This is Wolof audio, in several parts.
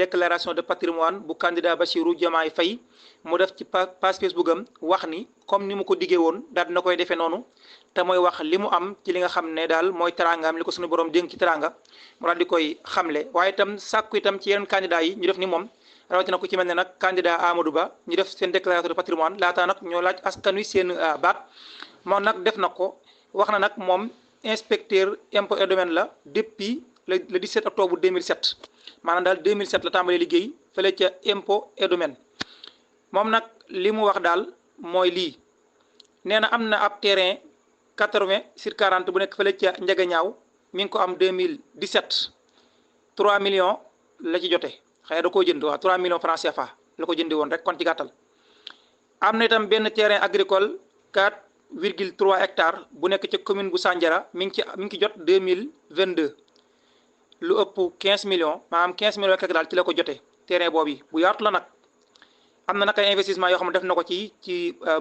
déclaration de patrimoine bu candidat Bassirou Diomaye Faye mu def ci page Facebook am wax ni comme ni mu ko diggee woon daal dina koy defee noonu te mooy wax li mu am ci li nga xam ne daal mooy teraangaam li ko suñu borom dénk ci teranga mu daal di koy xamle waaye itam sàkku itam ci yeneen candidat yi ñu def ni moom rawatina ko ci mel ne nag candidat Amadou Ba ñu def seen déclaration de patrimoine laataa nag ñoo laaj askan wi seen baat moom nag def na ko wax na nag moom inspecteur impôt et domaine la depuis le 17 octobre 2007 maanaam daal 2007 la tàmbalee liggéey fële ca impôt et domaine moom nag li mu wax daal mooy lii nee na am na ab terrain 80/40 bu nekk fële ca Njagañaaw mi ngi ko am 2017 3 millions la ci jote xëy na da koo jënd waaw 3 millions francs CFA la ko jëndi woon rek kon ci gàttal am na itam benn terrain agricole 4,3 hectares bu nekk ca commune bu Sandiara mi ngi ci jot 2022 lu ëpp 15 millions maanaam 15 millions ak daal ci la ko jotee terrain boobu bu yaatu la nag am na nag ay investissement yoo xam ne def na ko ci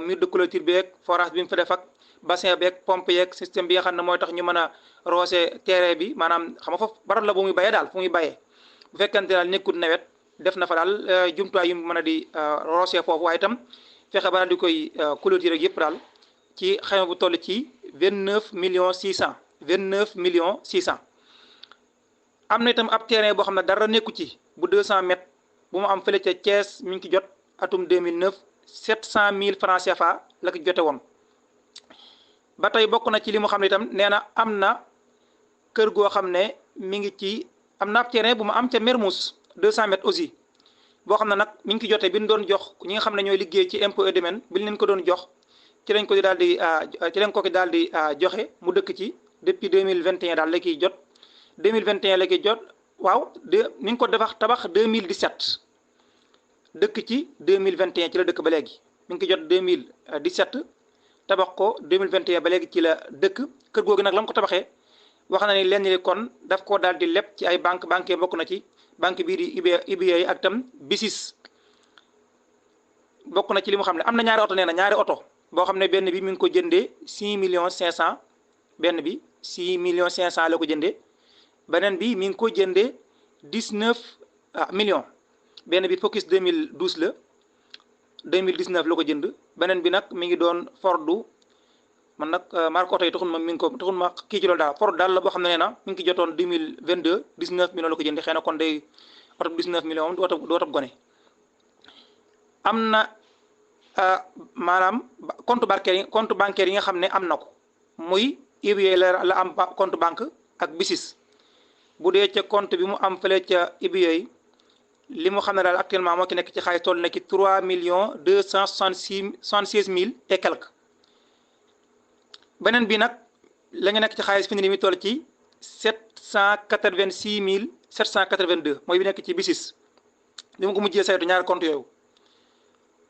mur de clôture beeg forage bi mu fa def ak bassin beeg pompe yeeg système bi nga xam ne mooy tax ñu mën a roose terrain bi maanaam xam nga foofu barab la bu muy bayee daal fu muy bayee bu fekkente daal nekkul nawet def na fa daal jumtuwaay yu mën a di roose foofu waaye itam fexe ba daal di koy clôture ak yëpp daal ci xayma bu toll ci 29 millions 600 am na itam ab terrain boo xam ne dara nekku ci bu 200 mètres bu mu am fële ca Thiès mi ngi ci jot atum 2009 700 000 francs CFA la ko jote woon ba tey bokk na ci li mu xam ne itam nee na am na kër goo xam ne mi ngi ci am na ab terrain bu mu am ca Mermoz 200 mètres aussi boo xam ne nag mi ngi ci jote bi ñu doon jox ñi nga xam ne ñooy liggéey ci impôt et domaine bi ñu leen ko doon jox ci lañ ko daal di joxe mu dëkk ci depuis 2021 daal la kiy jot 2021 la kiy jot waaw ni nga ko tabax 2017 dëkk ci 2021 ci la dëkk ba léegi mi ngi ko jot 2017 tabax ko 2021 ba léegi ci la dëkk kër googu nag la mu ko tabaxee wax na ni lenn li kon daf koo daal di leb ci ay banque bokk na ci banque bii di IBA ak tam BICIS bokk na ci li mu xam ne am na ñaari oto nee na ñaari oto boo xam ne benn bi mi ngi ko jëndee 6 millions 500 benn bi 6 millions 500 la ko jëndee beneen bi mi ngi ko jëndee 19 millions benn bi Focus 2012 la 2019 la ko jënd beneen bi nag mi ngi doon Fordu man nag marque oto yi taxul ma kii ci loolu daal Ford daal la boo xam ne nee na mi ngi ko jotoon 2022 19 millions la ko jëndee xëy na kon day oto 19 millions moom du oto gone am na maanaam compte bancaire yi nga xam ne am na ko muy IBA la am compte banque ak BICIS bu dee ca compte bi mu am fële ca IBA li mu xam ne daal actuellement moo ki nekk ci xaalis toll na ci 3,276,000 et quelque beneen bi nag la nga nekk ci xaalis fi ni mi toll ci 786,782 mooy bi nekk ci BICIS li mu ko mujjee saytu ñaari compte yooyu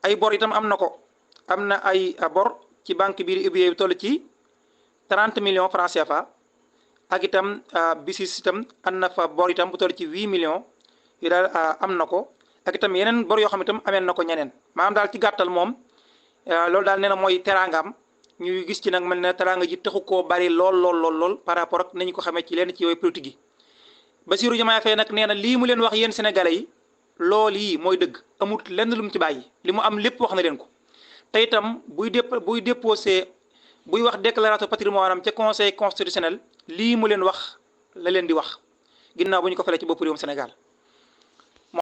ay bor itam am na ko am na ay bor ci banque bii di IBA bi toll ci 30 millions francs CFA ak itam BICIS itam am na fa bor itam bu toll ci 8 millions yu daal am na ko ak itam yeneen bor yoo xam itam ameen na ko ñeneen maanaam daal ci gàttal moom loolu daal nee na mooy teraangaam ñu gis ci nag mel ne teraanga ji taxu koo bari lool par rapport ak nañu ko xamee ci lenn ci yooyu politique yi Bassirou Diomaye Faye nag nee na lii mu leen wax yéen sénégalais yi lool yi mooy dëgg amut lenn lu mu ci bàyyi li mu am lépp wax na leen ko te itam buy déposé buy wax déclaration patrimoine am ca conseil constitutionnel lii mu leen wax la leen di wax ginnaaw bu ñu ko falee ci bopp réewum Sénégal